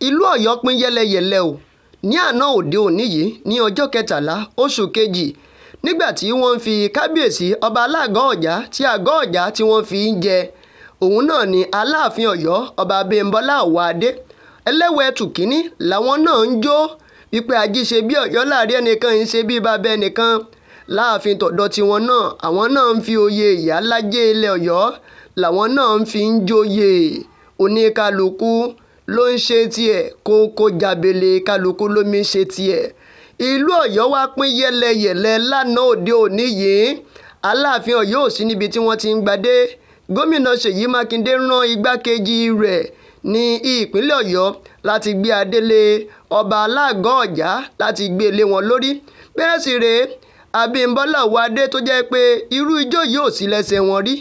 Ìlú Ọ̀yọ́ pín yẹ́lẹyẹ̀lẹ o. Ní àná òde òní yìí ní ọjọ́ kẹtàlá oṣù kejì, nígbà tí wọ́n ń fi kábíyèsí ọba Aláàgọ́ Ọ̀já tí àgọ́ Ọ̀já tí wọ́n fi ń jẹ òun náà ní Aláàfin Ọ̀yọ́, Ọba Abímbọ́lá Ọwọ́adé Ẹlẹ́wẹ̀ẹ́tù Kínní, làwọn náà ń jó wípé ají ṣe bí Ọ̀yọ́ láàrin ẹnìkan ń ṣe bí bàbá ẹnìkan. Láàfin tọ̀dọ̀ tiwọn náà, àwọn náà ń fi oyè ìyálájé ilẹ̀ Ọ̀yọ́ làwọn náà ń fi ń joyè. Oníkálukú ló ń ṣe tiẹ̀, kóńkó jábélé, kálukú lómi ṣe tiẹ̀. Ìlú Ọ̀yọ́ wá pín yẹ́lẹyẹ̀lẹ lánàá òde òní yìí. Aláàfin Ọ̀yọ́ ò sí níbi tí wọ́n ti ń gbadé. Gómìnà Ṣèyí Mákindé rán igbákejì rẹ̀ ní ìpínlẹ̀ Ọ̀yọ́ láti gbé adé lé ọba Aláàgọ́ Ọ̀já, láti gbé e lé wọn lórí. Bẹ́ẹ̀ sì rèé, Abímbọ́lá Ọwọ́adé tó jẹ́ pé irú ijó yìí ò sí lẹ́sẹ̀ wọn rí,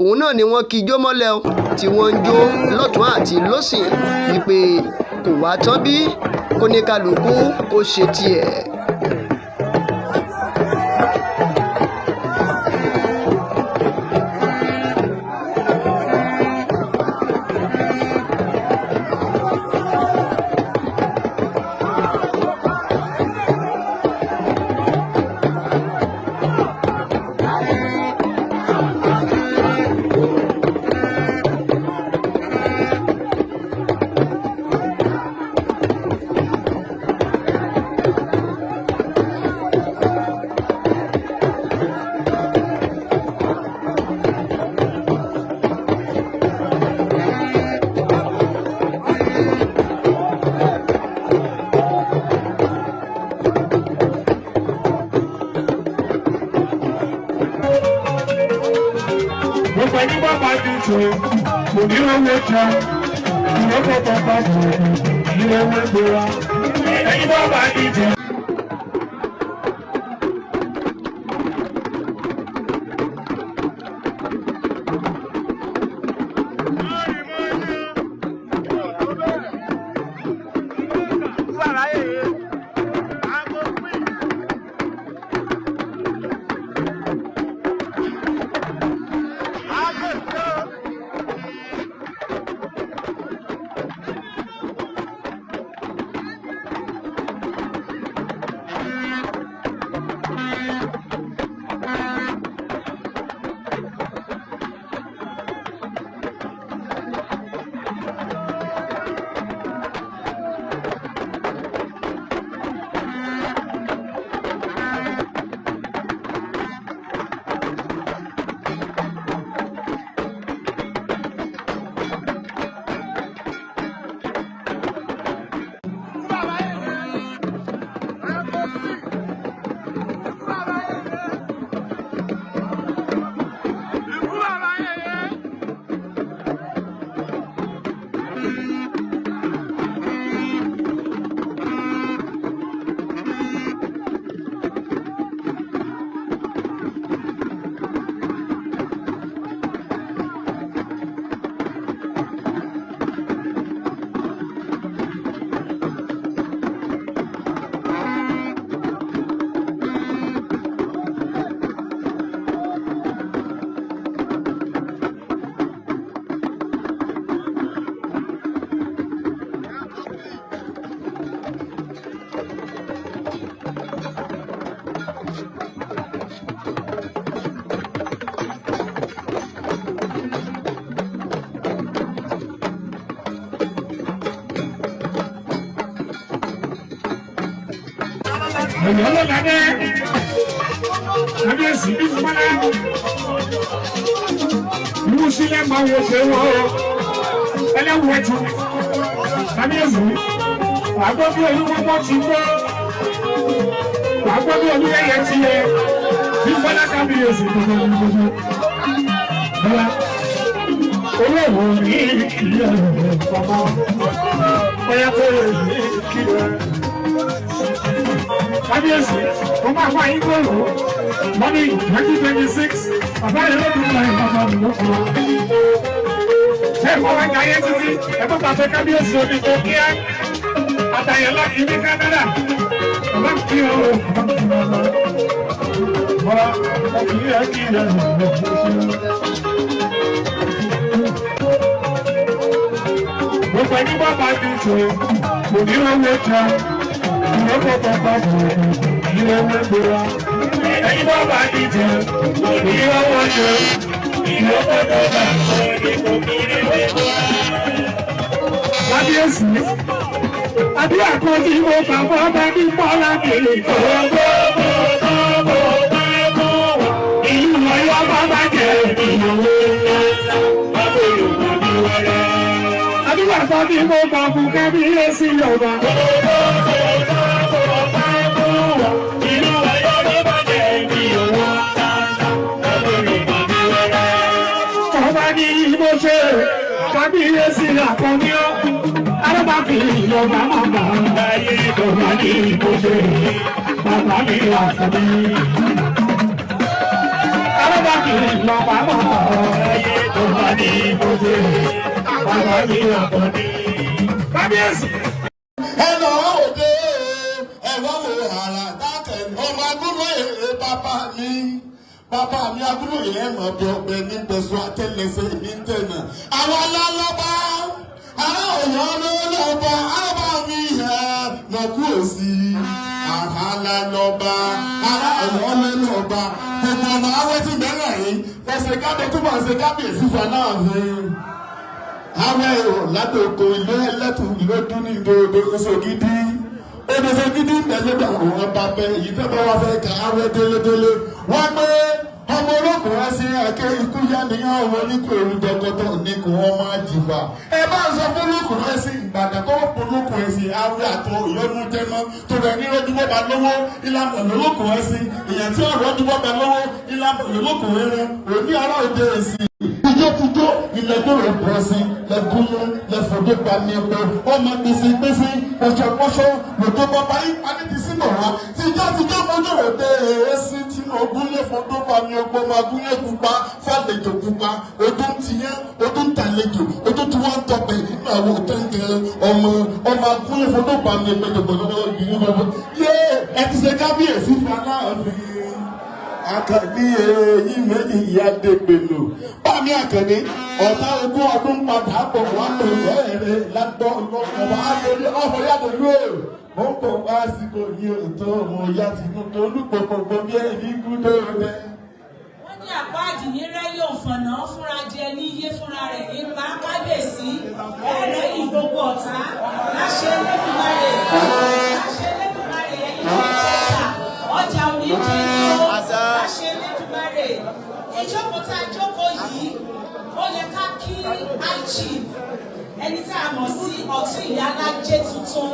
òun náà ni wọ́n kí ijó mọ́lẹ̀ o, tí wọ́n ń jó lọ́tùn àti lósì wípé kò wá tán bí kóníkálukú kó ṣe tiẹ̀. Gbogbo ẹni bá bá ti ṣe kò ní owó jẹ, ìrẹ́pọ̀ tó bá ṣe ní owó gbéra. Ẹni bá bá ti jẹ. Ọ̀yọ́ ló ládé, kábíyèsí bí fúnmọ́lá. Ìwú sílẹ̀ máa wo ṣe wọ́ ẹlẹ́wù ẹ̀tù. Kábíyèsí, wàá gbọ́ bí olúwọ́pọ̀ ti gbọ́. Wàá gbọ́ bí olúyẹyẹ ti yẹ. Bí fúnmọ́lá kábíyèsí gbogbo gbogbo. Bọ́lá, olóòwò ní ìkìlẹ̀ bàbá. Ọ̀yà tó lè ní ìkìlẹ̀. Kábíyèsí, mo máa wá yín gbòòrò lọ́dún 2026, bàbá yẹn ló dùn láì bàbá mi lóko. Ṣé ìfọ̀ wá jayé títí? Ẹ tó pàṣẹ kábíyèsí omi tó kíá. Àtàyẹ̀lá kì í ní Kánádà. Bàbá mi kí o, bàbá mi kí o. Bọ́lá, mo kì í yẹ kí ẹ lọ. Gbogbo ẹni bá bá ti ṣe Kò ní owó jẹ, ìrọ́pọ̀ bàbá kò ní owó gbéra. Ẹni bàbá díje, kò ní owó jẹ, ìrọ́pọ̀ bàbá kò ní owó gbéra. Kábíyèsí, àbí àkọ́jú mo bàbá bá ní bọ́lá kiri. Ìlú Ọ̀yọ́ bàbá jẹ́ ìyàwó ńlá, bàbá Yorùbá bí wẹ́rẹ́. Àbí bàbá bí mo bá fún kábíyèsí lọ́ba. Ìlú Ọ̀yọ́ bàbá jẹ́ ìyàwó ńlá, bàbá Yorùbá bí wẹ́rẹ́. Ọba ní mo ṣe kábíyèsí àkọ́ní ọ́. Arábàkì ìjọba máa bà láyé ìjọba ní mo ṣe bàbá mi àfọ̀ní. Arábàkì ìjọba máa bà láyé ìjọba ní mo ṣe bàbá mi àfọ̀ní. Kábíyèsí. Ẹnà òde ẹ̀wọ́ wo àrà dákẹ́ ọmọ agúnlóye bàbá mi. Bàbá mi agúnlóye ẹ̀ mọ̀ bí ọgbẹ́ ní pẹ̀sọ́ àtẹlẹsẹ̀ mi ń tẹ̀nà. Àwọn alálọ́ba ará òyìn lọ́lọ́ba ará mi ẹ̀ mọ̀kú òsì. Àhálà lọ́ba ará òyìn lọ́lọ́ba gbogbo ọmọ awẹ́ tí mẹ́rẹ̀ yìí fẹsẹ̀ kábẹ́ túbọ̀ ṣe kábíyèsí fún aláàfin. Àwọn èrò látòkò ilé ẹlẹ́tù lódún ní ìdòdó Òṣògidì. Òṣògidì ń tẹ̀lé àwọn ọba bẹ èyí tẹ́ bá wá fẹ́ kà áwẹ́ délédélé. Wọ́n pé ọmọ olókùn wá sí ẹ̀kẹ́ ikú yá nìyẹn ọmọ oníkù èrú dọkọtọ ní kò wọ́n máa jìfà. Ẹ bá ń sọ fún olókùn rẹ sí Ìbàdàn kó wọ́n olókùn ẹ sí awẹ́ àtọ ìyọnu jẹmọ́ tó rẹ ní rọ́jú bọ́ ba lówó ìlànà olókùn ẹ sí èèyàn tí ọ̀rọ̀ rọ́jú bọ́ ba lówó ìlànà olókùn rẹ òní ará òde èsì. Ijó ti jó ilẹ̀ tó rẹ̀ bọ̀ sí lẹ́gúnmú lẹ́fọ̀dé pa ní epo ọmọ gbèsè gbèsè pọ̀ṣọ̀pọ̀ṣọ̀ lòdó bàbá ìpàdé ti sínú wa tijọ́ tijọ́ mojú rẹ̀ dé èsì tí ogún lẹ́fọ̀dé pa ní epo ọmọ agúnyẹ̀ pupa fàlejò pupa odún tiyẹ́ odún tàlejò odún tí wọ́n tọpẹ̀ nínú àwọn òtẹ́ǹkẹrẹ ọmọ ọmọ agúnyẹ̀ fọdún pa ní epo gbogbo yé ẹ ti ṣe kábíyèsí fún aláàfin. Àkànní èyí méjì ìyá dègbèlò bámi Àkànní ọ̀tá ogún ọdún padà bọ̀ wá pè bẹ́ẹ̀rẹ̀ lágbọ́ ọlọ́mọba àgbẹ̀lẹ̀ ọmọ yàtọ̀ ló mo ń bọ̀ wá síkò ní òótọ́ ọmọ ìyá tìǹbù olùpọ̀pọ̀pọ̀ bí ẹni kú lóore. Wọ́n ní àpáàdì ní rẹ́yìn òfànà fúnra jẹ ní iye fúnra rẹ̀ nípa kábíyèsí ẹ̀rẹ́ yìí gbogbo ọ̀tá láṣẹ Elédùmarè láṣẹ Elédùmarè ẹ̀yìn ọjà ọjà òní jẹ́ ní o láṣẹ Elédùmarè. Ìjókòó tá a jókòó yìí, ó yẹ ká kí high chief, ẹni tá a mọ̀ sí ọ̀tún ìyálájé tuntun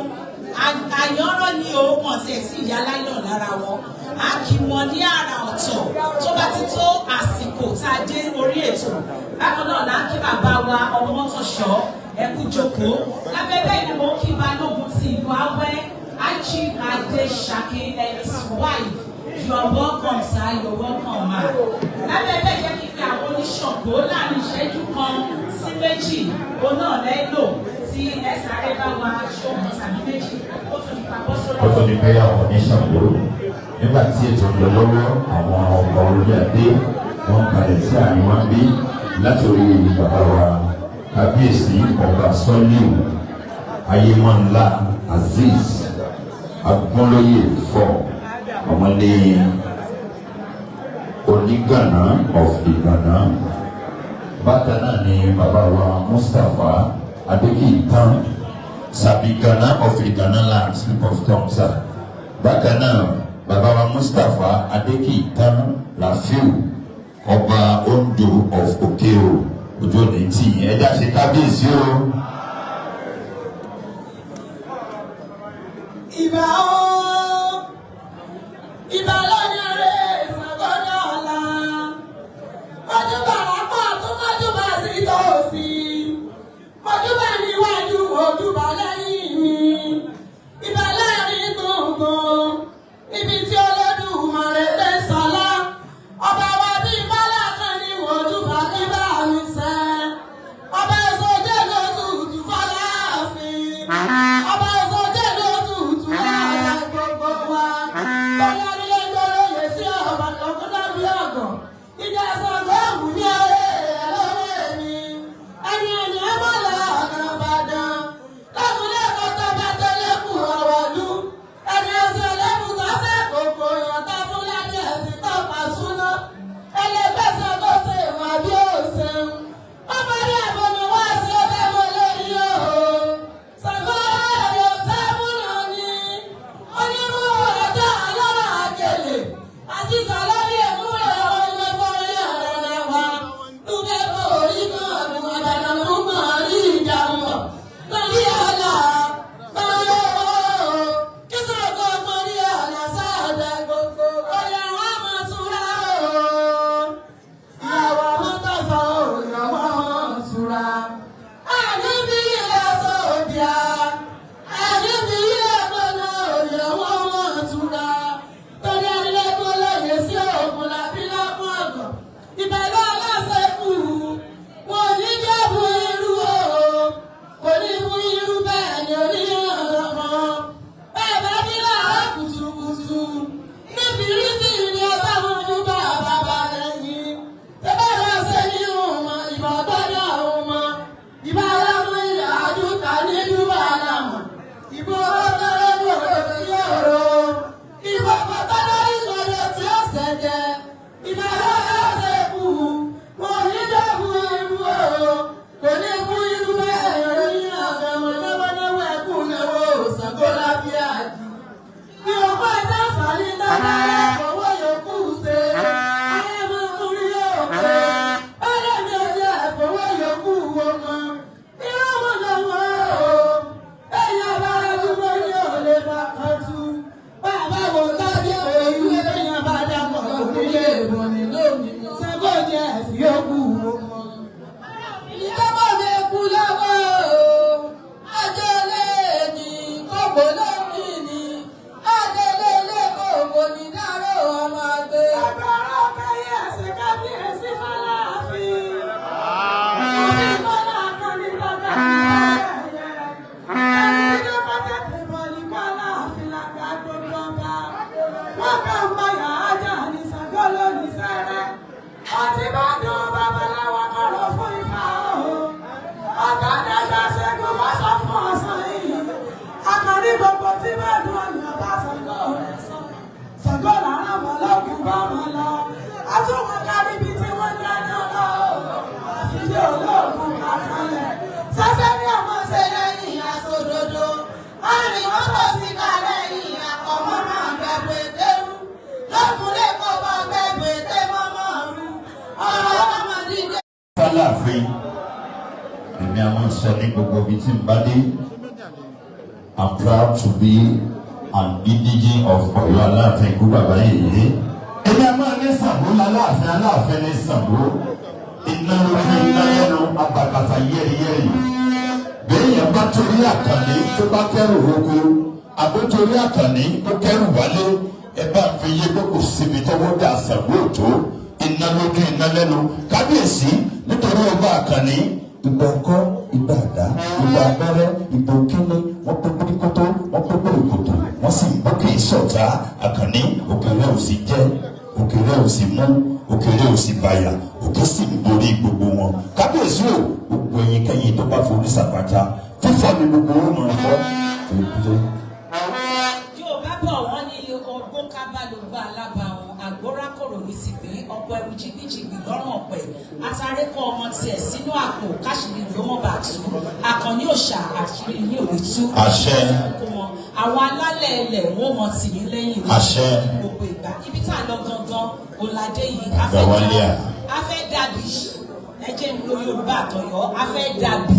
àyànràn ni o wọn tiẹ̀ sí ìyáláyọ̀ lára wọn. A kì wọn ní àrà ọ̀tọ̀ tó bá ti tó àsìkò tá a dé orí ètò. Bákan náà là ń kí bàbá wa ọmọ mọ́tòṣọ́ ẹkú jókòó. Lábẹ́ bẹ́ẹ̀ ni mo kí balógun ti ìlú Awẹ́, High Chief Adesakin and his wife. You are welcome, sir. You are welcome, ma. Lábẹ́ bẹ́ẹ̀, jẹ́ kí n fi àwọn oníṣàngó láàrin ìṣẹ́jú 1 sí 2 òun náà lẹ́lò tí ẹ sáré bá wa ṣóhun tàbí méjì ó tún di papọ̀ sórí. Ó tó di pé àwọn oníṣàngó, nígbà tí ètò ń lọ lọ́wọ́, àwọn ọkọ̀ orí adé wọ́n kalẹ̀ sí àárín wọn bí látòrí bàbá wa Kábíyèsí Ọba Sọ́líù Ayémọ́nlá Azeez Agbọ́nlóye fọ́ àwọn ní Onígànná of Ìgànná. Bákan náà ni bàbá wa Mustapha Adékìtàn Sàbígànná of Ìgànná land, slip of tongue, sir. Bákan náà, bàbá wa Mustapha Adékìtàn Rafiu, Ọba Ondo of Òkèò, ojú òní tì yín. Ẹ já ṣe kábíyèsí o. Ìbà o, ìbà lónìí rẹ̀ ìsàgọ́dọ̀ ọ̀la. Mọ́júbà lápá tó mọ́júbà sí tòsí. Mọ́júbà níwájú, mọ́júbà lẹ́yìn mi. Ìbà láàrin gbùngbùn, níbi tí Olódùmarè lè sọlá. Ọba wa bíi bọ́lá kan ní mọ́júbà kí bá mi sẹ́. Ọba ìsọjẹ́ ló tutù fọláàfin. Ọba ìsọjẹ́ ló tutù fọláàfin. Ìbò ọ̀tọ̀rọ̀ ní òde tí ó rò. Ìbò bàtàlá ìkọlẹ̀ tí ó ṣẹ̀jẹ̀. Ìbàdàn yóò ṣe kú. Kò ní dẹ́kun irú o. Kò ní kú irú bẹ́ẹ̀ ní ọ̀gá mọ̀nàmọ́náwó ẹ̀kú náwó Ṣàngó lábíà jù. Bí o bá dá sàlí dáadáa fọwọ́ yòókù ṣe. Ayé máa ń rí òkè. Ọlọ́ni ọjọ́ ẹ̀fọwọ́ yòókù wo mọ́. Irú wọn lọ́wọ́ o. Ẹ̀yin ọba dúró ní òlé bàkan tú. Bàbá wo lábẹ́ òru lẹ́yìn bá dàpọ̀ onílé ìbọ̀nì lónìí. Ṣàngó jẹ́ ẹ̀fí òkú wo mọ́. Ìjọba mi kú lọ́wọ́ o. Ajọ́lé ní kòkó lómi ní. Adélé lé kòkó ní dárò ọmọ àgbẹ̀. Agbára kẹyẹ ẹsẹ̀ kábíyèsí fọláàfin. Omi kọ́lá akọni bàbá mi ẹ̀yẹ. Ẹni tó bá tètè bọ̀ ní kọ́lá àfin làgbà gbogbo ọba. Wọ́n kàn ń báyà ájà ní Ṣàngó lónìí sẹ́rẹ́. Ọtí bá dùn babaláwa kọ̀rọ̀ fún ifá o. Ọ̀gá dàgbà ṣẹ́gun bá sọ fún ọ̀sán yìí. Akọni gbogbo tí bá dùn ọ̀nà bá Ṣàngó rẹ̀ sọ. Ṣàngó làrá mọ́ lọ́gùn bá wọn lọ. Àtúnwọ̀n kárí ibi tí wọ́n dáná lọ. Àfijọ́ olóògùn kàkálẹ̀. Sẹ́sẹ́ ní ọmọ ṣe lẹ́yìn aṣòdodo. Arìn wọ́n kò sí kálẹ̀ yìí àkọ́mọ́ máa bẹ̀rù ètèrú. Lọ́kùnrin kò bá bẹ̀rù ètè mọ́mọ́ rú. Ọ̀rọ̀ ọmọ dídé. Fáláàfin, èmi a máa sọ ní gbogbo ibi tí n bá dé. I'm proud to be an indigene of Ọ̀yọ́ Aláàfin kú bàbá yèyé. Èmi a máa ní Ṣàngó láláàfin, Aláàfin ní Ṣàngó. Iná lójú iná lẹ́nu abàkàtà yẹ́rìyẹ́rì. Béèyàn bá torí àkànní tó bá kẹ́rù oko, àbó torí àkànní tó kẹ́rù wálé, ẹ bá ń fi yé pé kò síbi tọ́wọ́ dà Ṣàngó tó. Iná lójú iná lẹ́nu kábíyèsí nítorí ọba àkànní. Ìgbà ọkọ, ìgbà àdá, ìgbà abẹ́rẹ́, ìgbà òkínní, wọ́n pé kótókótó, wọ́n pé kórókòtò, wọ́n sì ń bókè sọ̀tá àkànní. Òkèrè ò sì jẹ́, òkèrè ò sì mú, òkèrè ò sì bàyà, òkè sì ń borí gbogbo wọn. Kábíyèsí o, gbogbo ẹ̀yin kẹ́yìn tó bá forí sàpàtà, fífọ́ ni gbogbo wọn máa fọ́. Yorùbá bọ̀ wọ́n ní ọgbọ́n kábà ló gbọ́ alábàáwọn àgbórákòrò ní ti gbé ọ̀pọ̀ ẹrù jìgbìjìgbì lọ́rùn ọ̀pẹ àtàrí kọ́ ọmọ tiẹ̀ sínú àpò káṣíìrì ló mọ̀ bá tú. Àkànní òòṣà àṣírí yìí ò ní tú. Àṣẹ. Kó wọn àwọn alálẹ̀ ilẹ̀ wọn mọ̀ tì ní lẹ́yìn ní Àṣẹ. gbogbo ìgbà. Ibi tá a lọ gangan ọ̀làdé yìí a Àgbà fẹ́ wálé à. a fẹ́ dàbí ẹ jẹ́ ń lo Yorùbá àtọ̀yọ́ a fẹ́ dàbí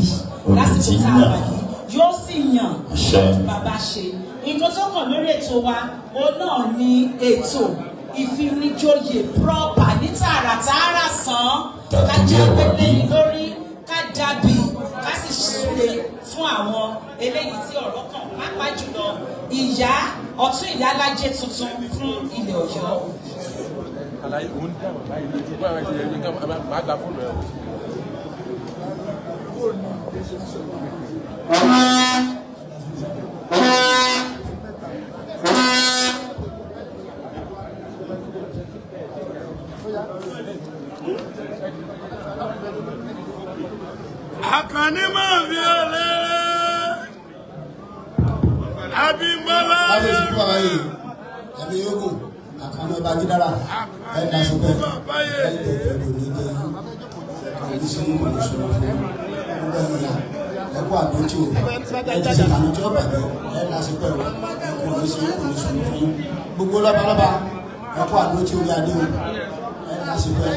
lásìkò tá a wà yìí yóò sì yàn Àṣẹ. bàbá ṣe nǹkan tó kàn lórí ètò wa òun náà ni ètò ìfinijoyè proper ní tààràtààrà sàn ká Tàbí jẹ́ ẹ̀wà pélé bí. lórí ká dàbí ká sì súre fún àwọn eléyìí tí ọ̀rọ̀ kàn pàápàá jùlọ ìyá ọ̀tún ìyálájé tuntun fún ilẹ̀ Ọ̀yọ́. Àlàyé òun dá bàbá yìí lójú báwa ti yẹ kí máa gba fóònù ẹ o. Àkànní máa fi ọlẹ́rẹ́. Abímbọ́lá. Kábíyèsí fún bàbá yìí, ẹ̀mí yógùn, àkànní ọba jídára, ẹ̀dá sọpẹ́, ẹ̀dẹ̀ ìjọba òní jẹ́ kò ní ṣe kò ní ṣòro fún gbogbo ẹ̀yìn ìyá ẹ̀kọ́ àdójú o, ẹ̀ ti ṣe kànú tí ó bàjẹ́, ẹ̀dá sọpẹ́ o, ẹ̀kọ́ ní ṣe kò ní ṣòro fún gbogbo lọ́balọ́ba, ẹ̀kọ́ àdójú orí adé o, ẹ̀dá sọpẹ́,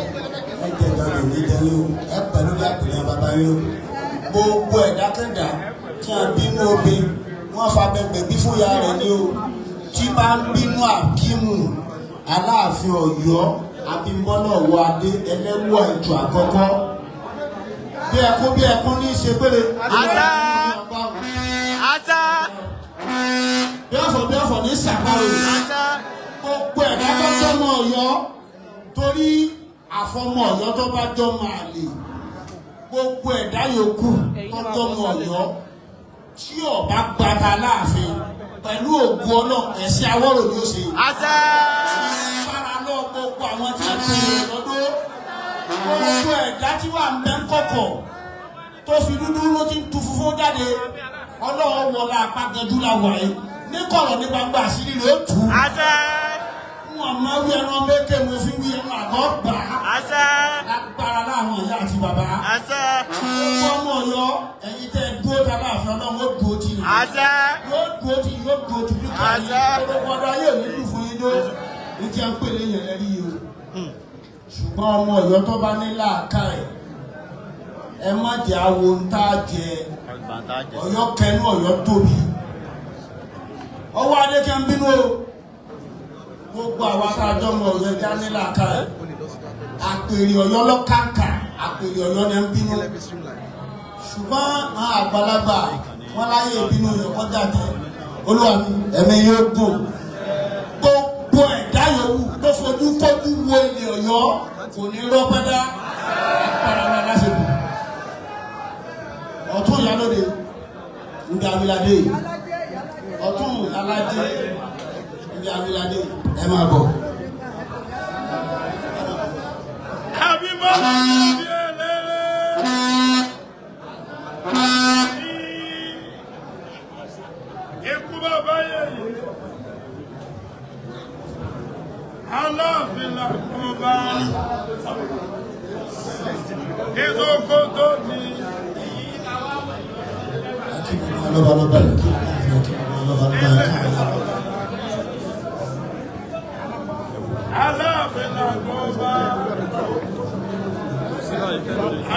ẹ̀dẹ̀ ìjọba òní jẹ́ yín o, ẹ̀ pẹ̀lú bí àpèlè bàbá yín o, gbogbo ẹ̀dákẹ́dá tí a bínú obìn wọ́n fa bẹ̀gbẹ̀ bí fún ya rẹ̀ ní o tí bá ń bínú àkímù Aláàfin Ọ̀yọ́ Abímbọ́lá Ọ̀wọ́ Adé ẹlẹ́wọ̀ ètò àkọ́kọ́ bí ẹkún bí ẹkún ní í ṣe péré. Àṣà. Àṣà. Bí ọ̀fọ̀ bí ọ̀fọ̀ ní ṣàparò. Àṣà. Gbogbo ẹ̀dá tó jọmọ Ọ̀yọ́ torí àfọmọ Ọ̀yọ́ tó bá jọmọ àlè gbogbo ẹ̀dá yòókù tó jọmọ Ọ̀yọ́ tí ọba gbàtà láàfin pẹ̀lú ògùn Ọlọ́run ẹ̀sìn awọ́rò ni ó ṣe. Àṣà. Fara lọ gbogbo àwọn tí a ti rìn lọ́dọ́ gbogbo ẹ̀dá tí wà ń bẹ́ ń kọ̀kọ̀ tó fi dúdú ló ti ń tu funfun jáde Ọlọ́run wọlé apákanjú la wà yìí ní kọ̀rọ̀ ní gbangba àṣírí rẹ̀ ó tù ú. Wọn máa wí ẹran mékè mo fi wí ẹran àgọ́ gbà á. Lágbára láwọn ìyá àti bàbá. Gbogbo ọmọ Ọ̀yọ́ ẹ̀yin tẹ́ ẹ dúró ta láàfin Ọlọ́run ó dúró tì yín. Yóò dúró tì yín, yóò dúró tì dúkìá yín. Gbogbo ọdọ ayé ò ní lù fún yín ló. Ní tí a ń pè léyìn ẹlẹ́rìí yìí o. Ṣùgbọ́n ọmọ Ọ̀yọ́ tó bá ní làákàyè, ẹ má jẹ́ awo ń tá a jẹ. Ọ̀yọ́ kẹnu Ọ̀yọ́ tóbi. Ọwọ́ Adékẹ́ ń bínú o. Gbogbo àwa tá a jọ mọ Ọ̀yọ́ ẹja ní làákàyè. Àpèrè Ọ̀yọ́ lọ́kàkà, àpèrè Ọ̀yọ́ ni ń bínú. Ṣùgbọ́n àwọn àgbàlagbà wọn láyé ìbínú yẹn kọjá tẹ. Olúwa mi, ẹ̀mí yóò gùn. Gbogbo ẹ̀dá yòówù tó fojú fojú wo ilẹ̀ Ọ̀yọ́ kò ní rọ́pẹ́dá. Agbára wa lásìkò. Ọ̀tún ìyálóde, ndé Awilade. Ọ̀tún Aládé, ndé Awilade. Ẹ máa bọ̀. Ikú bàbá yèyé, Aláàfin làkúbá, Ìsókótó ni. Kí gbogbo lọ́balọ́ba yìí, kí gbogbo lọ́balọ́ba yìí, kí gbogbo lọ́balọ́ba. Aláàfin làkúbá,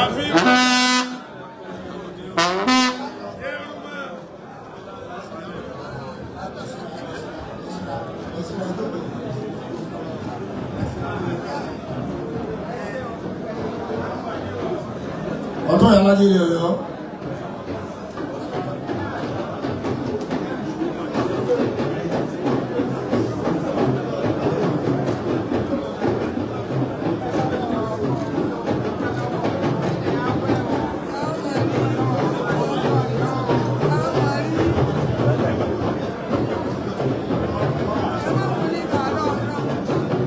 àfi. Ọ̀tún ìyálóde ilẹ̀ Ọ̀yọ́.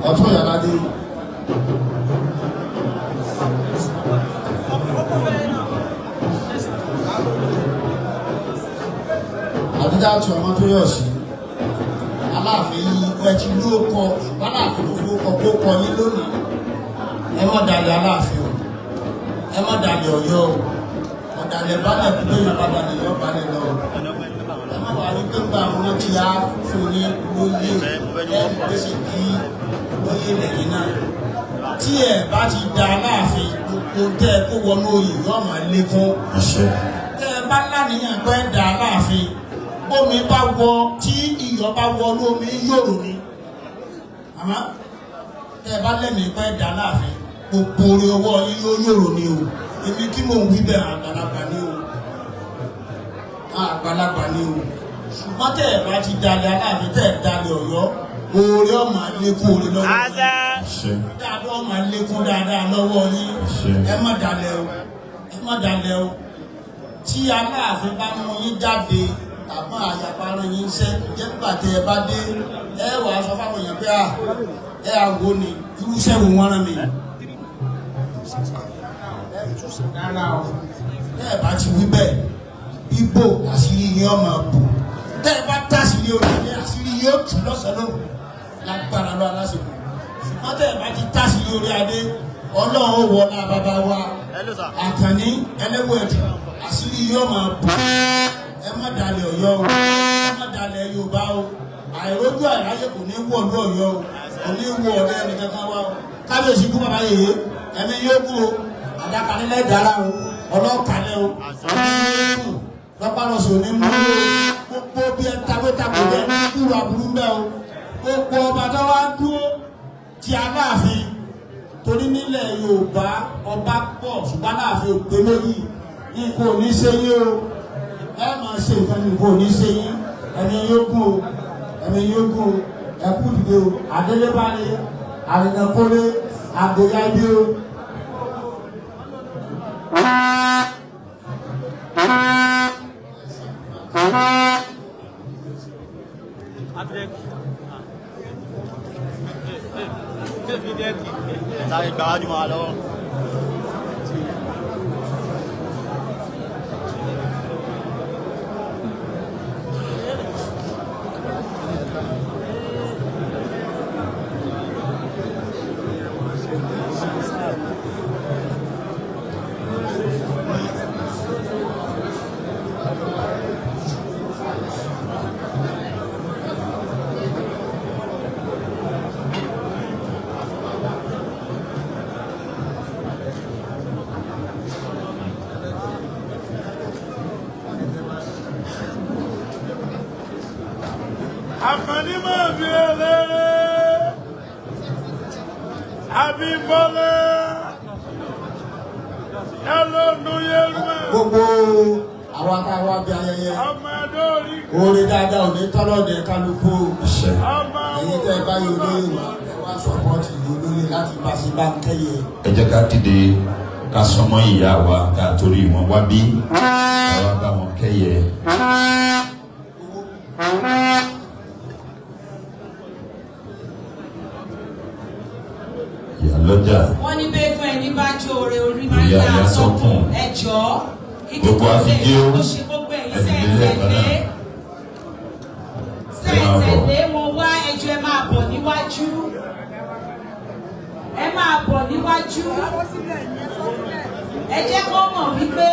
Ọ̀tún ìyálóde. Àdídá tí ọmọ tó yọ̀ sí Aláàfin yìí ẹ ti ló kọ, ṣùgbọ́n Aláàfin tó fowó kọ kó kọ yín lónìí. Ẹ má dalẹ̀ Aláàfin o, ẹ má dalẹ̀ Ọ̀yọ́ o. Ọ̀dàlẹ̀ balẹ̀ kú lóyún balẹ̀ yọ balẹ̀ lọ o. Ẹ má wàá rí pé ńgbà wọn ti á fún yín lóyè ẹ gbèsè kí lóyè lẹ́yìn náà. Tí ẹ bá ti da Aláàfin, gbogbo tẹ́ ẹ kó wọnú oyè yóò máa lékún. Tẹ́ ẹ bá láníyàn pé ẹ da Aláàfin, bómi bá wọ tí iyọ̀ bá wọ lómi yòrò ni. Àmọ́ tẹ́ ẹ bá lẹ́mìí pé ẹ da Aláàfin, gbogbo orí ọwọ́ yín yóò yòrò ni o. Èmi kí mò ń wí bẹ́ẹ̀, àgbàlagbà ni o, àgbàlagbà ni o. Ṣùgbọ́n tẹ́ ẹ bá ti dalẹ̀ Aláàfin, tẹ́ ẹ dalẹ̀ Ọ̀yọ́, oore ọmọ àlékún oore lọ́wọ́ yín, dáadáa ọmọ àlékún dáadáa lọ́wọ́ yín. Ẹ má dalẹ̀ o, ẹ má dalẹ̀ o. Tí Aláàfin bá mú yín jáde tàbí àyàpá rán yín iṣẹ́, jẹ́ nígbà tẹ́ ẹ bá dé, ẹ wàá sọ fáwọn èèyàn pé à ẹ àgbo ni irúṣẹ́ wo wọ́n rán mi. Rárá o, tẹ́ ẹ bá ti wí bẹ́ẹ̀, ibo àṣírí yín ọmọ bò. Tẹ́ ẹ bá táṣírí orí ilé, àṣírí yín ó tù lọ́sàn-án lóru lágbára lọ aláṣepọ̀. Ṣùgbọ́n tẹ́ ẹ bá ti táṣírí orí adé, Ọlọ́run ó wọlá bàbá wa Àkànní ẹlẹ́wọ̀ ẹ̀dù, àṣírí yín ọmọ bò. Ẹ má dalẹ̀ Ọ̀yọ́ o, ẹ má dalẹ̀ Yorùbá o. Àìrójú àìráyè kò ní wọ̀ ní Ọ̀yọ́ o, kò ní wọ̀ ọ̀dẹ́ ẹnì kankan wa o. Kábíyèsí kú bàbá yèyé, ẹ̀mí yóò kú o, àdàkànilẹ̀ dára o, ọlọ́kàlẹ̀ o, lọ́pàlọ́sọ̀ ní mú o. Gbogbo bí ẹ tagbétagbò bẹ́ẹ̀ ní kúrò aburú ń bẹ́ o. Gbogbo ọba tó wá dúró ti Aláàfin, torí nílẹ̀ Yorùbá ọba pọ̀, ṣùgbọ́n Aláàfin ò pé méjì. Nǹkan ò ní ṣe yín o, ẹ máa ṣe nǹkan, nǹkan ò ní ṣe yín. Ẹ̀mí yóò gùn o, ẹ̀mí yóò gùn o, ẹ kú dìde o. Adélébálé àrìnàkólé àgbòyá ibi o. Sáré gbáwájú mọ́ wa lọ́wọ́. Àkànní máa fi ẹlẹ́. Abímbọ́lá. Ẹlọ́nu Yẹ́rùmá. Gbogbo àwa tá a wá bí ayẹyẹ Ọmọ Adóorí. oore dáadáa ò ní tọ́lọ́dẹ kálukú. Àṣẹ. Ọmọ Èyí tẹ́ ẹ bá yọ olóyè wá, ẹ wá sọ́pọ́ọ̀tì olóyè láti bá ṣe bá ń kẹ́yẹ. Ẹ jẹ́ ká dìde, ká sọmọ ìyá wa, ká torí wọn wá bí, ká wá bá wọn kẹ́yẹ. Ìyá lọ́jà. Wọ́n ní bẹ́ẹ̀gùn ẹni bá jó oore, orí máa ń Ìyá yá ìyá sọ́kùn. sọ́kùn. Ẹ jọ̀ọ́, igi Gbogbo tó lè àfijé ó. ó ṣe gbogbo ẹ̀yin Ẹ tẹ́ ẹ dìde lẹ́ẹ̀kan tẹ̀lé náà. tẹ́ Ẹ ẹ máa bọ̀. tẹ̀lé wọn wá, ẹ jọ̀ọ́, ẹ máa bọ̀ níwájú, ẹ máa bọ̀ níwájú. Ẹ jẹ́ kó mọ̀ wípé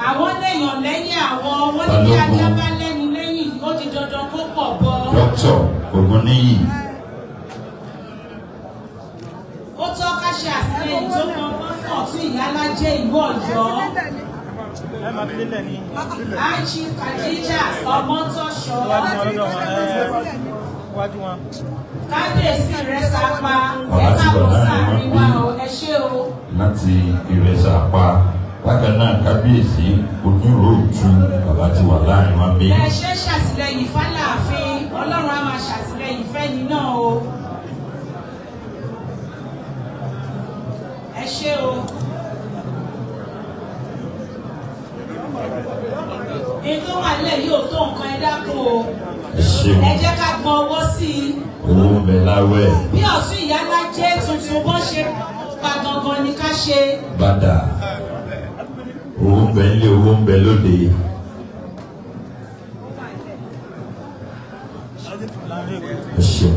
àwọn lèèyàn lẹ́yìn àwọn. Wọ́n ní bí Balógun. ajá bá lẹ́nu lẹ́yìn, ó di dandan kó pọ̀ bọ́. Dókítà Ògúnníyì. Ó tọ́ ká ṣe àtìlẹ́yìn tó pọn fún ọ̀tún ìyálájẹ́ ìlú Ọ̀yọ́. High Chief Khadija Ọmọtọ́ṣọ́. Kábíyèsí rẹ̀ sápá, ẹ Bàbá ti káàbọ̀ wà láàrin sáàrin wọn wa bí o, ẹ ṣé o. láti Ìrẹsà pa. Bákan náà, kábíyèsí oníròòtú, bàbá ti wà láàrin wọn bí. Bẹ́ẹ̀ ṣe ń ṣàtìlẹ́yìn fáláàfin, Ọlọ́run á máa ṣàtìlẹ́yìn fẹ́ni náà o. Ẹ ṣé o. Èyí tó wà nílẹ̀ yóò tó nǹkan, ẹ dákun o. Ẹ ṣeun. Ẹ jẹ́ ká gbọ́n ọwọ́ sí i. Owó ń bẹ láwẹ̀. Bí ọ̀tún ìyálájẹ́ tuntun bọ́n ṣe pa gangan ni ká ṣe. Bàdà, owó ń bẹ nílé, owó ń bẹ lóde. Ẹ ṣeun.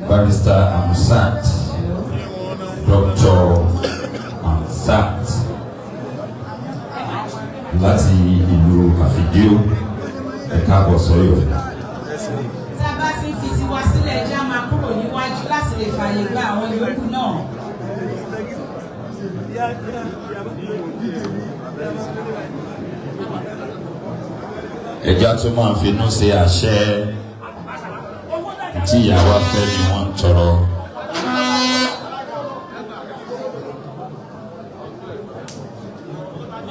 Barrister Amsat, Dr. Amsat láti ìlú Àfìdíò, ẹ káàbọ̀ sọ́yọ̀. Tá a bá ti ń fi tiwa sílẹ̀, ẹ jẹ́ á máa kúrò níwájú láti lè fààyè gba àwọn yòókù náà. Ẹja tó máa finú ṣe àṣẹ tí ìyàwó afẹ́ ni wọ́n ń tọrọ.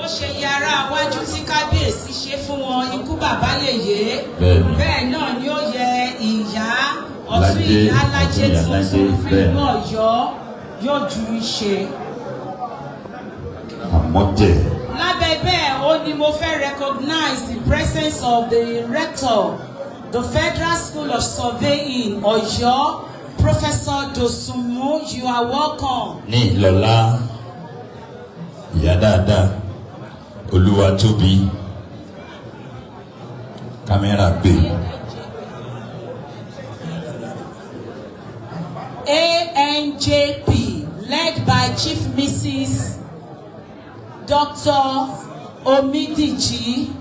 Ó ṣe yàrá wájú tí kábíyèsí ṣe fún wọn, ikú bàbá yèyé. Bẹ́ẹ̀ni. Bẹ́ẹ̀ náà ni ó yẹ ìyá ọ̀tún Lájé, ìyá lájé ọ̀tún ìyá tuntun lájé, fún bẹ́ẹ̀ni. ìlú Ọ̀yọ́ yóò ju ìṣe. Àmọ́jẹ̀. Lábẹ́ bẹ́ẹ̀, ó ní mo fẹ́ recognize the presence of the rector, the Federal School of Surveying, Ọ̀yọ́, Professor Dosunmu. You are welcome. Ní ìlọ́lá, ìyá dáadáa, olúwa tóbi, kámẹ́rà gbé. ANJP, led by Chief Mrs. Dr. Omidiji.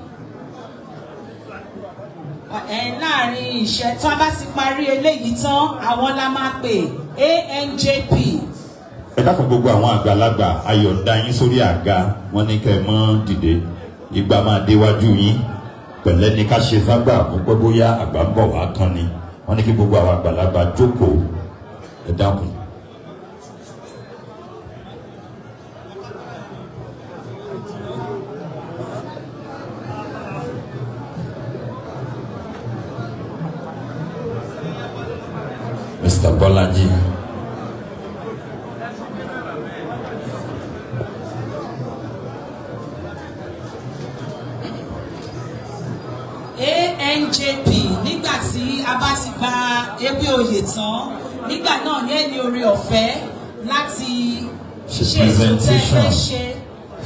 Ẹ láàrin ìṣẹ́ tí wọ́n bá ti parí eléyìí tán, àwọn la máa pè, ANJP. Ẹ dákun, gbogbo àwọn àgbàlagbà, ayọ̀ǹda yín sórí àga. Wọn ní kẹ́ ẹ mọ́ dìde, ìgbà máa déwájú yín. Pẹ̀lẹ́ ní ká ṣe fágbà, púpọ̀ bóyá àgbà ń bọ̀ wá kán ni. Wọ́n ní kí gbogbo àwọn àgbàlagbà jókòó, ẹ dákun. Mr. Bọ́lájí. ANJP, nígbà tí a bá ti gba ewé oyè tán, nígbà náà ní ẹni oore ọ̀fẹ́ láti ṣe ṣe ètò tẹ́ ẹ fẹ́ presentation ṣe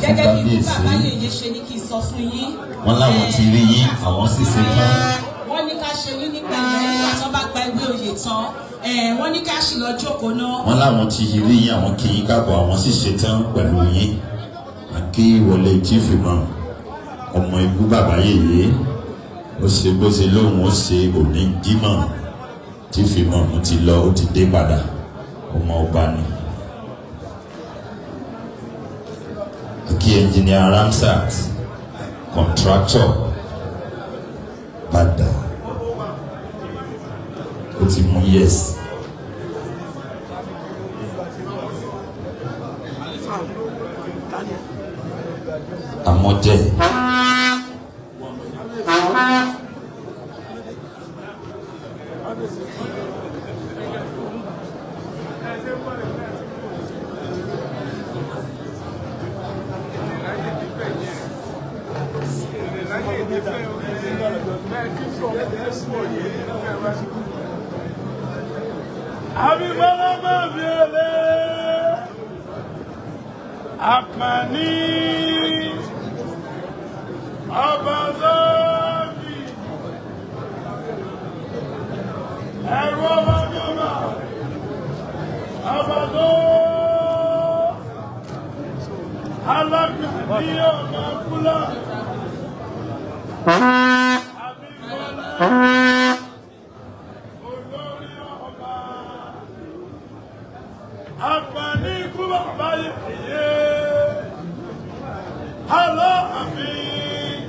gẹ́gẹ́ bí fún bàbá kábíyèsí. yèyé ṣe ní kí n sọ fún yín. Wọ́n láwọn ti rí yín, àwọn sì ṣe tán. Wọ́n ní ká ṣe yín ní pẹ̀lẹ́ nígbà tí wọ́n bá gba ewé oyè tán. Wọ́n ní ká sì lọ jókòó náà. Wọ́n láwọn ti rí yín, àwọn kì í káàbọ̀, àwọn sì ṣe tán pẹ̀lú yín. Àkí wọlé chief imam, ọmọ ikú bàbá yèyé, ó ṣe bó ṣe lóhùn, ó ṣe òní jímọ̀. Chief imam ti lọ, ó ti dé padà, ọmọ ọba ni. Kí Engineer Ramsat, contractor padà, ó ti mú yes. Àmọ́jẹ́. Abímbọ́lá máa fi èlé Àkànní ọba sọ́ọ̀bì ẹ̀rù ọba jọba ọba tó alákàní ọba kúlà Abímbọ́lá olórí ọba. Àkànní ikú bàbá yèyé Aláàfin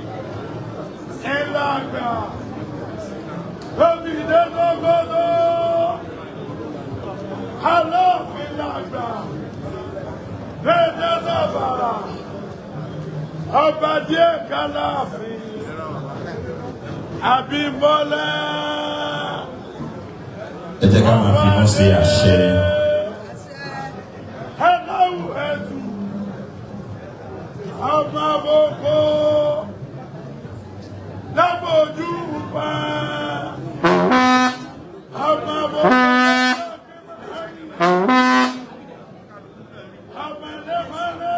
ìlàgbà gómìnà gbogbo Aláàfin làgbà dédé sàbàrà ọba díẹ̀ kàláàfin Abímbọ́lá. Ẹ jẹ́ ká máa fi inú sí àṣẹ. Ẹlẹ́wù ẹ̀dù ọmọ àbòkò lábòjú pa ọmọ àbòkò ọmọdémọdé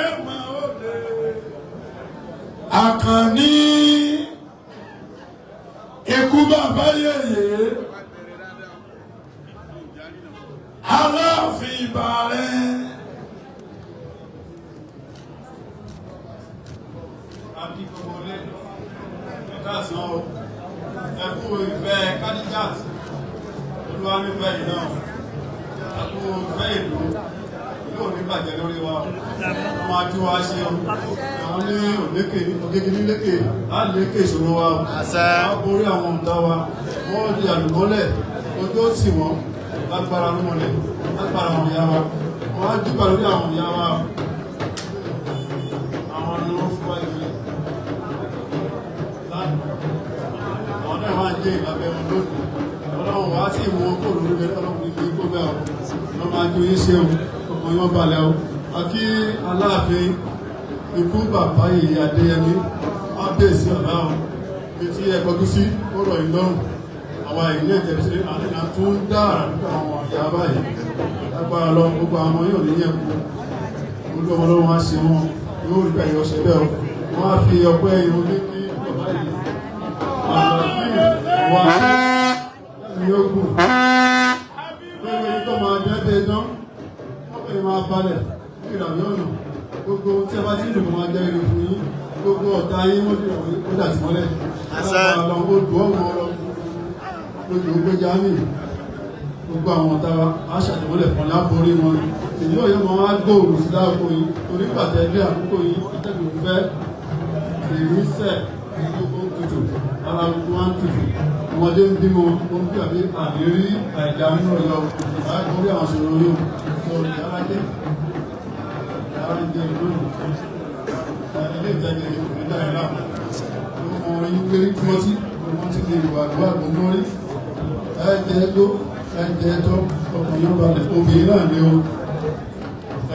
ẹ̀mọ òde. Àkànní ikú bàbá yèyé Aláàfin Ìbàrẹ̀. Àbí gbogbo ilé ẹ̀ka àsán o, ẹ kú ìfẹ́ Kadijat, olúwa nífẹ̀ẹ́ yìí náà, ẹ kú ìfẹ́ ìlú, ìlú ò ní bàjẹ́ lórí wa o, wọ́n máa jú wa ṣe o, àwọn ní òlékè ògègè nílékè á lékè ìṣòro wa o, wọ́n borí àwọn ọ̀tá wa, wọ́n di àlùmọ́lẹ̀, ojú ó tì wọ́n, lágbára rúmọlẹ̀, lágbára àwọn ìyá wa, wọ́n á dúpẹ́ lórí àwọn ìyá wa, àwọn ni wọ́n fún wa yìí lánàá, àwọn náà máa ń jẹ́ ìlàbẹ̀ wọn lónìí, ọlọ́run wá sí ìmú wọn kó lórí bẹ́ẹ̀, ọlọ́run ní kí kó bẹ́ẹ̀ o, wọ́n máa ju yín ṣe o, ọkàn yín balẹ̀ o. Àkí Aláàfin ikú bàbá yèyé Adéyẹmí, á bèèsì ọ̀la o, bí tí ẹ kọjú sí ó rọ̀ yín lọ́rùn, àwa ìlú ìtẹ̀sí àdínà tún ń dá àrà nípa àwọn àyà báyìí, lágbára lọ gbogbo àwọn ọmọ yóò ní yẹn kú, olú ọmọ lọ́wọ́ á ṣe wọn, yóò rí bẹ́ẹ̀ yọ ṣe bẹ́ẹ̀ o, wọ́n á fi ọpẹ́ irun ní kí bàbá yìí àlàáfíà wà ní ogun lórí èyí tó máa jẹ́ dé dán, wọ́n fẹ́ máa balẹ̀ ní ìràwé ọ̀nà, gbogbo tí a bá ti ń lò máa jẹ́ ire fún yín, gbogbo ọ̀tá yín wọ́n dì ó dà sí mọ́lẹ̀, aláàbò lọ ó dùn ọ̀wọ́n lọ lójú gbéjà mí, gbogbo àwọn ọ̀tá wa á ṣàtìmọ́lẹ̀ fún láborí wọn, èyí ò yẹ máa gbòòrò sí láàbò yín, torí pàtẹ́ ilé àkókò yín atẹ́gùn fẹ́ ìrísẹ̀ gbogbo tutù, ara gbogbo wa ń tutù, ọmọdé ń bímọ, ó ń bí àbí àlérí àìdá nínú ọ̀yọ́ orí àwọn ṣòro yóò tó yàrá jẹ́ yàrá jẹ́ lónìí ilé ìtajà ìpínlẹ̀ ìlà ọmọ orin gbé mọ́tí ọmọ tí lè wà lọ́wọ́ àgbọ̀n rí ẹ̀jẹ̀ tó ẹ̀jẹ̀ tó ọkùnrin yóò balẹ̀, obìnrin náà ni o,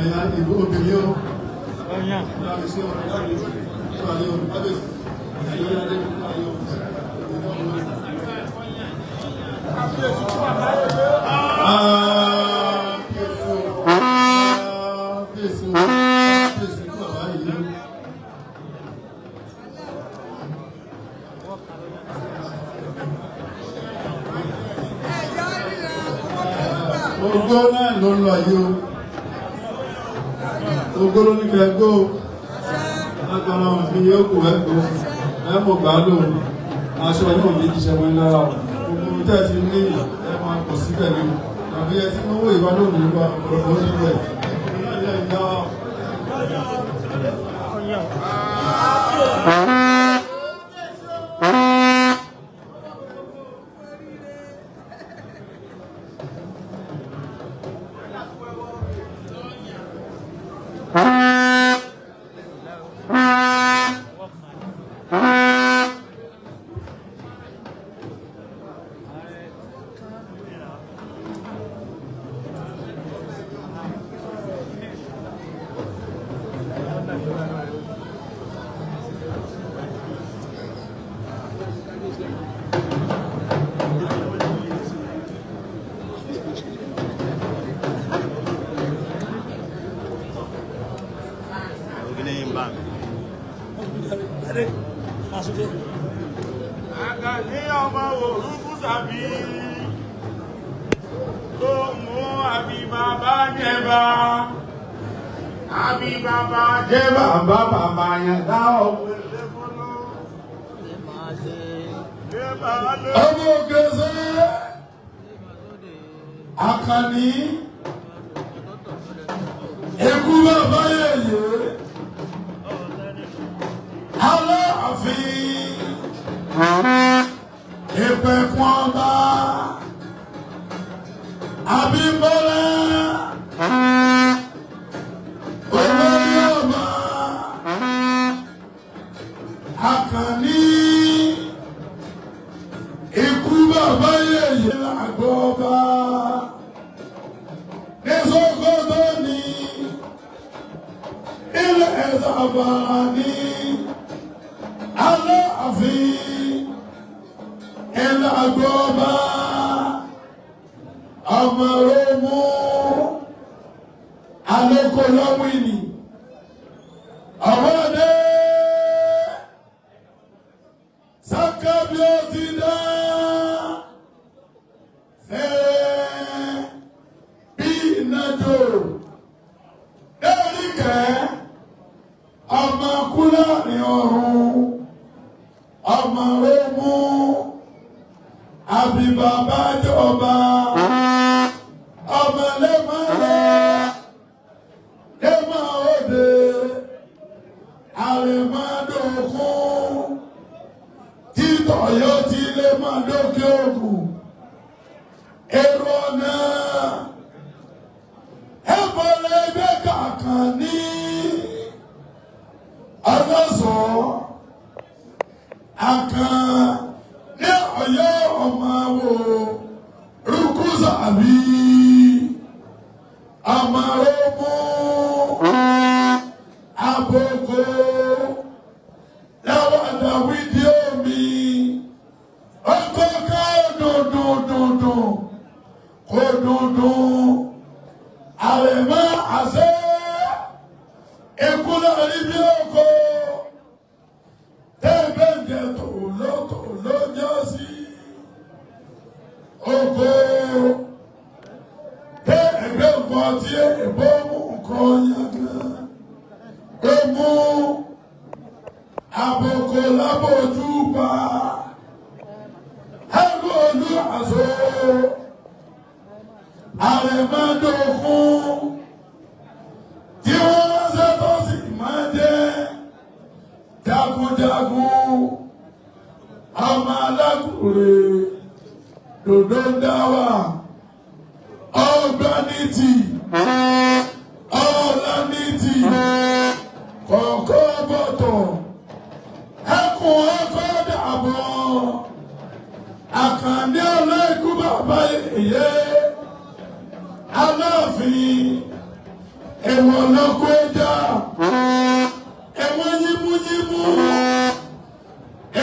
ẹ̀yà ìlú obìnrin o, Ogbó náà ló ń lọ yìí o. Ogbó ló ní kẹ́ gbó o. Lágbára wọn fi yóò kù ẹ́ gbó. Ẹ mọ̀ gbà á lò. Aṣọ yóò ní jíṣẹ́ wọn lára o. Gbogbo ohun tẹ́ ẹ ti ní ẹ máa pọ̀ síbẹ̀ ni o. Tàbí ẹ ti mówó ìwà lónìí wa ọ̀pọ̀lọpọ̀ ó nílò ẹ̀. Ìyá ìyá wa Àkànní ọmọ òrùkú sàbí tó mú àbí bàbá jẹba àbí bàbá jẹ bàbá bàbá yẹn dá ọmọ Ọmọ ògèzè Àkànní ikú bàbá yèyé Aláàfin ìpẹ̀kun ọba Abímbọ́lá olórí ọba Àkànní ikú bàbá yèyé àgọ́ ọba ní Sókótó ní ilẹ̀ Zamfara ní Aláàfin ilẹ̀ àgọ́ ọba ọmọ Rómù alókòlówìnì ọmọdé sákàbí ó ti dá fẹ́ẹ́ bí ìnájò lẹ́rìíkẹ́ ọmọ kúláàrin ọ̀run ọmọ Rómù àbíbàbá jọba ọmọ lẹ́mọ̀lẹ́ lẹ́mọ̀ òde àrèmọ́dòkun títọ̀ yóò ti lè máa dókè òkun èrò ọ̀nà ẹ̀bọ̀lẹ̀ ẹgbẹ́ kàkàn ní ọlọ́sọ̀ àkàn ní ọ̀yọ́ ọmọ wo rúkúsàbí ọmọ rómú àbòkò lẹ́wọ̀n àdàwídìí omi ọkọ̀ ká dùndùndùndùn kò dùndùn àrẹ̀mọ́ àṣẹ ikú náà rí bí oko tẹ́gbẹ̀ǹdẹ̀ tòlótòló jọ sí oko tẹ́ ẹgbẹ́ nǹkan tí èbó mú nǹkan yẹn gan mú àbòkò lábòjú pa ẹrú olú àṣọ àrẹ̀mọ́dókun tí wọ́n ránṣẹ́ tó sì máa jẹ́ jagunjagun ọmọ alákùrẹ́ dòdò dáwà ọgbánítì ọ̀lànítì kọ̀ọ̀kọ́ bọ̀tọ̀ ẹkùn ọkọ̀ dàbọ̀ Àkànní ọlọ́ìkú bàbá yèyé Aláàfin ẹ̀wọ̀n lọ́kọ́ ẹja ẹ̀wọ̀n yímúyímú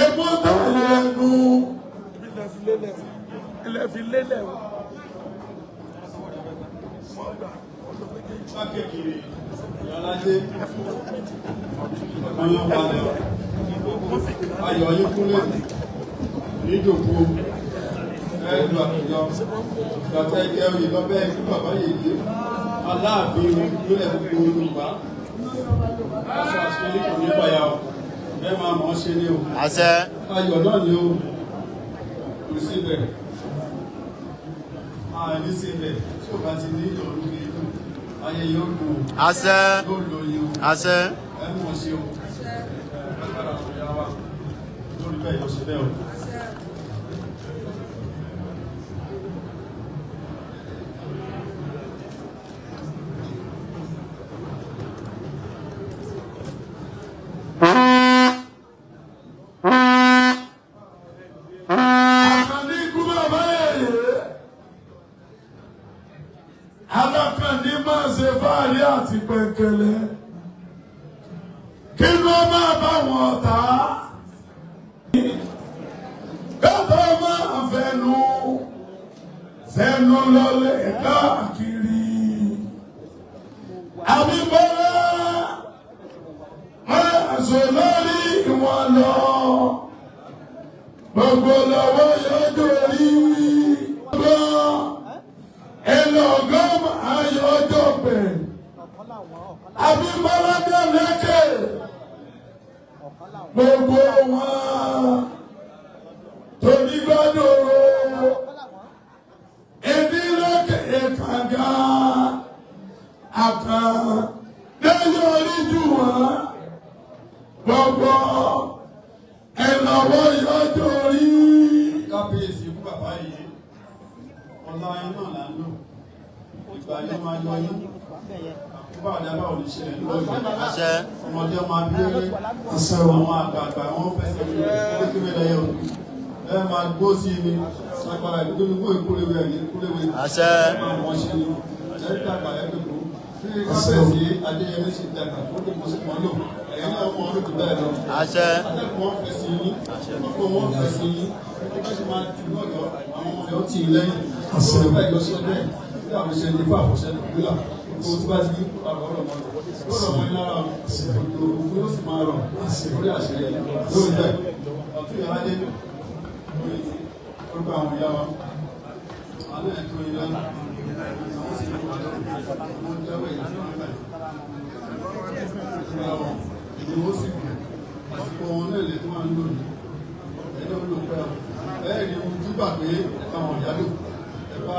ẹ̀wọ̀n tẹ̀lé ẹnu. Ilẹ̀ fi lélẹ̀ o. Igbákejì Ìyálájé Ọ̀yọ́balẹ̀ Ayọ̀ Ayékúnlé níjòkó ẹ̀ẹ́dùn àtijọ́ gbàtà ẹgbẹ́ oyè lọ́bẹ̀ ikú bàbá yèyé Aláàfin ìpínlẹ̀ gbogbo Yorùbá aṣọ àṣírí kò ní bàyà o ẹ máa mọ̀ ọ́ ṣe ni o Àṣẹ. Ayọ̀ náà ni o kò síbẹ̀ àní síbẹ̀ tí ò bá ti ní ìdọ̀rú ní inú Ayé yóò dùn. Àṣẹ. Yóò lóye o. Àṣẹ. Ẹ mọ̀ sí o. Agbára àwọn ìyá wa lórí bẹ́ẹ̀ yóò ṣe bẹ́ẹ̀ o. Àkànní ikú bàbá yèyé. Alákànní máa ṣe fáàrí àti pẹ̀kẹ̀lẹ̀. Kí ló máa bá wọn tà á? Kátó máa fẹnu fẹnu lọlẹ̀ káàkiri. Àbíbọ́lá máa sọ lórí ìwọ̀n lọ. Gbogbo lọ́wọ́ yọjọ́ rí gbọ́ ẹlọ́gọ́m ayọjọ́ pẹ̀. Abímbọ́lá Délékè gbogbo wọn torí gbàdúró ẹbí lókè kànga àkàn lẹ́yìn orí jù wọ́n gbogbo ẹlọ́wọ́ yọjọ́ rí. Kábíyèsí ikú bàbá yìí, ọlá yín náà là ń lò. Ìgbà yóò máa yọ yín. Àkóbá àdábà ò ní ṣẹlẹ̀ lọ́yọ̀. Àṣẹ. Ọmọdé ọmọ abílẹ̀ àwọn àgbààgbà wọn fẹsẹ̀ kékeré lẹ́yọ̀. Ẹ máa gbó sí mi. Agbára ìgbónúgbó ìkúrewé ẹ̀yìn ìkúrewé. Àṣẹ. Ẹ máa wọ́n ṣe ni. Ẹ dàgbà ẹ dògbò. Bí kábíyèsí Adéyẹmí ṣe dàgbà tó lè mọ̀ sí mọ́ lò. Ẹ̀yin náà mọ̀ ọ́ lòdì bẹ́ẹ̀ lọ. Àṣẹ. Atẹ́kùn wọn fẹ́ sí yín. Gbogbo wọn fẹ́ sí yín. Bí wọ́n ṣe máa jù lọ́yọ̀ọ́, àwọn ọmọ rẹ̀ ó tì í lẹ́yìn. Lórí bẹ́ẹ̀ yọ sọ bẹ́ẹ̀. Bí àwọn ṣe ní fún àfọ̀ṣẹ́ lògbìlà. Gbogbo tí bá ti yí àbọ̀ ọ̀rọ̀ mọ́ lọ. Yóò rọ̀ mọ́ yín lára. Òjò òkú yóò sì máa rọ̀ lórí àṣẹ yìí. Lórí bẹ́ẹ̀. Ọ̀tún yàrá dé. Orúkọ àwọn ìyá wa. Àwọn náà tó yín lánàá. Àwọn sì ń wà lọ́wọ́. Wọ́n jẹ́wọ́ èyí tí wọ́n gbà yìí. Ìlú ó sì kù. Àsìkò wọn náà lè tó máa ń lò ní. Ẹ̀yin náà ń lò pẹ́ o. Bẹ́ẹ̀ ni ojú bà pé àwọn ìyá lò. Ẹ bá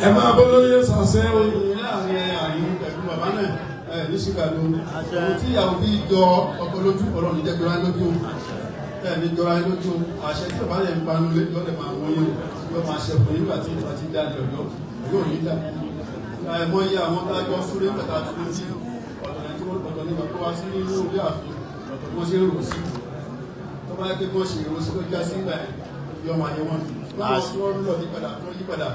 Ẹ máa bọ́ lóye sàṣẹ o. ìrìn láàrin àyín pẹ̀lú bàbá náà ẹ̀ ní ṣìkàlù. Ohun tí ìyàwó bí jọ ọkọ lójú ọ̀rọ̀ ní jẹ́jọra lójú. Ẹ ní jọra lójú. Àṣẹ tí bàbá yẹn ń panu lé yọ̀ọ́ lè máa wọ́n yẹn. Yóò máa ṣe fún nígbà tí ìgbà tí jáde ọ̀yọ́. Yóò ní dà. Àìmọye àwọn tá a jọ súré pẹ̀lú àti lójú. Ọ̀tọ̀ ní tí wọ́n ọ̀tọ̀ ní bàbá wá sí nínú orí ààfin. Ọ̀tọ̀ bí wọ́n ṣe ń rò sí. Tó bá yẹ kí wọ́n ṣe èrò sí ló já sí ìgbà yẹn. Yọ máa yẹ wọ́n. Wọ́n tí wọ́n lọ yípadà tó yípadà.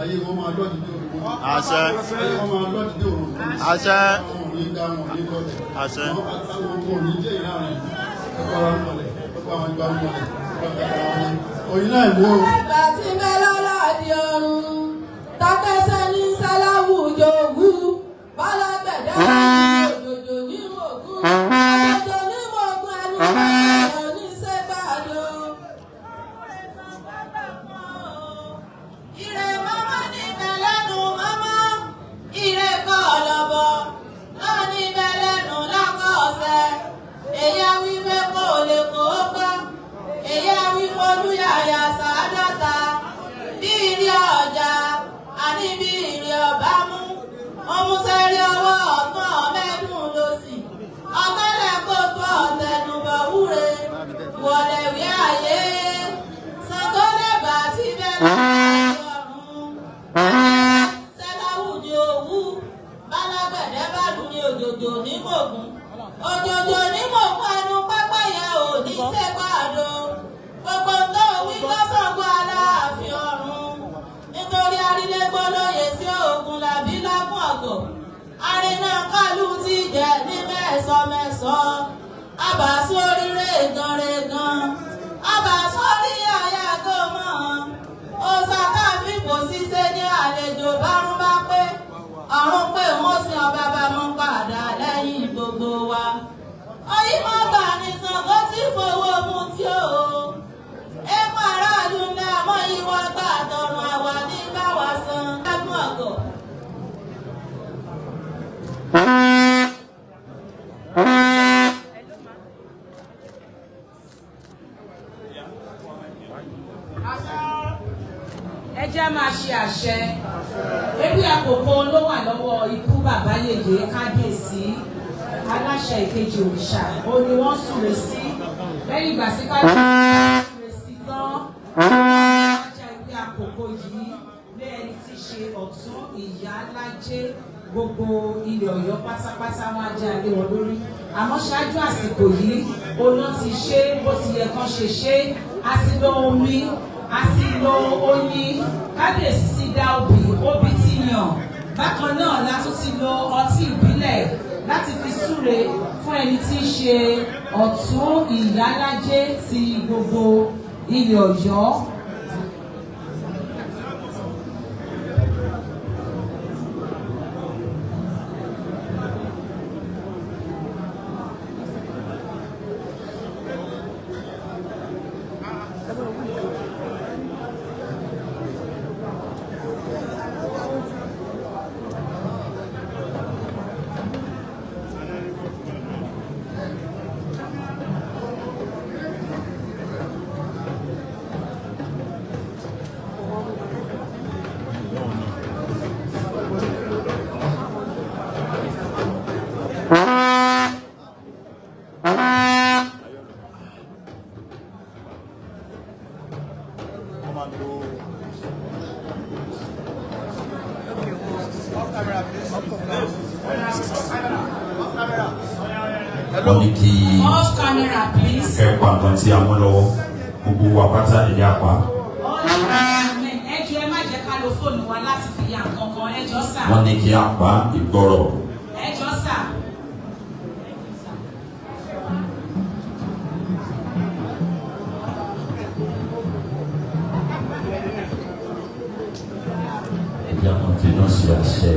Ayé wọn máa lọ́ọ̀dì dé òru. Àṣẹ. Ayé wọn máa lọ́ọ̀dì dé òru. Àṣẹ. Àwọn ò ní dá wọn ò ní lọ́lẹ̀. Àṣẹ. Àwọn ọmọ ò ní jẹ́ ìlànà ẹ̀kọ́ ara ń mọ̀lẹ̀. Ẹ̀kọ́ àwọn ìgbà ń mọ̀lẹ̀. Oyin náà ìwó. Ẹgbà tí mẹ́lọ́lá di ọ̀run, takẹ́sẹ́ ní sáláwùjọ òwú, bálágbẹ̀dẹ́ òjòjò ní mògún, òjòjò ní mògún ẹnu bàbá oníṣẹ́gbàdo. Ìrẹ̀ mọ́mọ́ ní mẹ́lẹ́nu mọ́mọ́, ìrẹ̀ kọ́ ọ̀lọ́bọ̀, náà ní mẹ́lẹ́nu lákọ̀ ọ̀sẹ̀, èyí á wí pé kò lè kó gbá, èyí á wí fọlúyàyà sàádọ́ta, bí ìrì ọjà, àní bí ìrì ọ̀bá mú, ọmúsẹ́rí ọwọ́ ọ̀gbọ́n mẹ́dùn lọ́sì, ọ̀gbẹ́lẹ̀ kókó ọ̀tẹnubọ̀ wúre, wọ̀lẹ̀wí ayé, Ṣàngó-lẹ́bà tí bẹ́ẹ̀ lọ́rùn. Sẹ́láwùjọ òwú, bálágbẹ̀dẹ bá lù ní òjòjò ní mògùn. Òjòjò ní mògùn ẹnu pápáyà ò ní sẹ́gbàdo. Gbogbo nǹkan òwí lọ́sọ̀gbọ́ aláàfin ọ̀run. Nítorí arílégbó lóye sí ògùn làbí lágùn ọ̀gọ̀. Arìnà kálù ti jẹ ní mẹ́sàn-mẹ́sàn. Àbàsórí rẹ̀gàn rẹ̀gàn. Àbàsórí àyà kò mọ̀. Òsàkà fipò ṣiṣẹ́ ní àlejò bárún bá pé. Ọ̀run pé wọ́n sin ọba bá mú padà lẹ́yìn gbogbo wa. Oyinmọ̀gbà ní Ṣàngó tí fowó mu tí o. Epo aráàlú ńlá mọ́ ìwọ gbà tọrùn àwa ní báwa san. Lágùn ọ̀gọ̀. Ẹ jẹ́ máa ṣe àṣẹ. Ewé àkókò ló wà lọ́wọ́ ikú bàbá yèyé kábíyèsí aláṣẹ ìkejì òrìṣà ó ní wọ́n súre sí lẹ́yìn ìgbà sí kábíyèsí súre sí tán ajá ewé àkókò yìí lé ẹni tí í ṣe ọ̀tún ìyálájé gbogbo ilẹ̀ Ọ̀yọ́ pátápátá wọn ajá lé wọn lórí. Àmọ́ ṣáájú àsìkò yìí oná ti ṣe bó ti yẹ kán ṣe ṣe, a ti lo omi, a ti lo oyin, kábíyèsí ti dá obì, obì ti yàn. Bákan náà la tún ti lo ọtí ìbílẹ̀ láti fi súre fún ẹni tí í ṣe ọ̀tún ìyálájé ti gbogbo ilẹ̀ Ọ̀yọ́. Wọ́n ní kí Off camera, please. ẹ pa nǹkan tí a mú lọ́wọ́, gbogbo wa pátá ẹ̀yà pa. All cameramen, ẹ jọ̀ọ́ ẹ má jẹ́ ká lo fóònù wa láti fi ya nǹkan kan, ẹ jọ̀ọ́ sà. Wọ́n ní kí a pa ìgbọ́rọ̀. Ẹ jọ̀ọ́ sà. Ẹ̀jẹ̀ àwọn fi náà ṣe àṣẹ.